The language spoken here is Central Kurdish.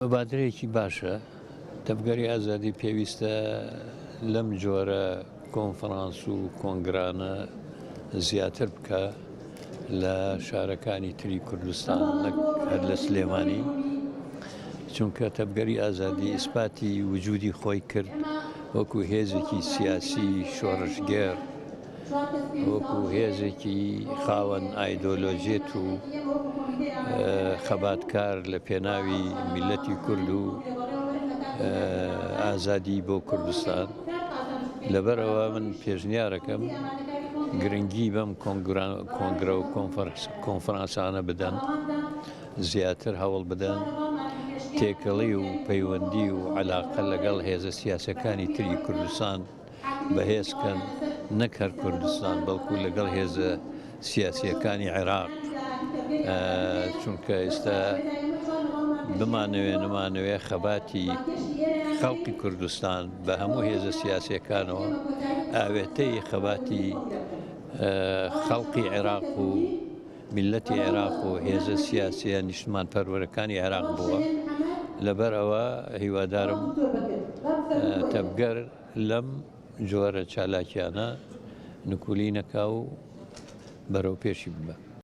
مبادرەیەکی باشە، تەڤگەری ئازادی پێویستە لەم جۆرە کۆنفرانس و کۆنگرانە زیاتر بکا لە شارەکانی تری کوردستان نەک هەر لە سلێمانی، چونکە تەڤگەری ئازادی ئیسپاتی وجودی خۆی کرد وەکو هێزێکی سیاسی شۆڕشگێڕ. وەکو هێزێکی خاوەن ئایدۆلۆژیەت و خەباتکار لە پێناوی میللەتی کورد و ئازادی بۆ کوردستان. لەبەرئەوە من پێشنیارەکەم گرنگی بەم کۆنگرە و کۆنفرانسانە بدەن، زیاتر هەوڵ بدەن تێکەڵی و پەیوەندی و عەلاقە لەگەڵ هێزە سیاسەکانی تری کوردستان بەهێز کەن نەک هەر کوردستان بەڵکو لەگەڵ هێزە سیاسیەکانی عێراق چونکە ئێستا بمانەوێ نمانەوێ خەباتی خەڵکی کوردستان بە هەموو هێزە سیاسیەکانەوە ئاوێتەی خەباتی خەڵکی عێراق و میللەتی عێراق و هێزە سیاسیە نیشتمانپەروەرەکانی عێراق بووە، لەبەر ئەوە هیوادارم تەڤگەر لەم جۆرە چالاکیانە نکولی نەکا و بەرەو پێشی ببا.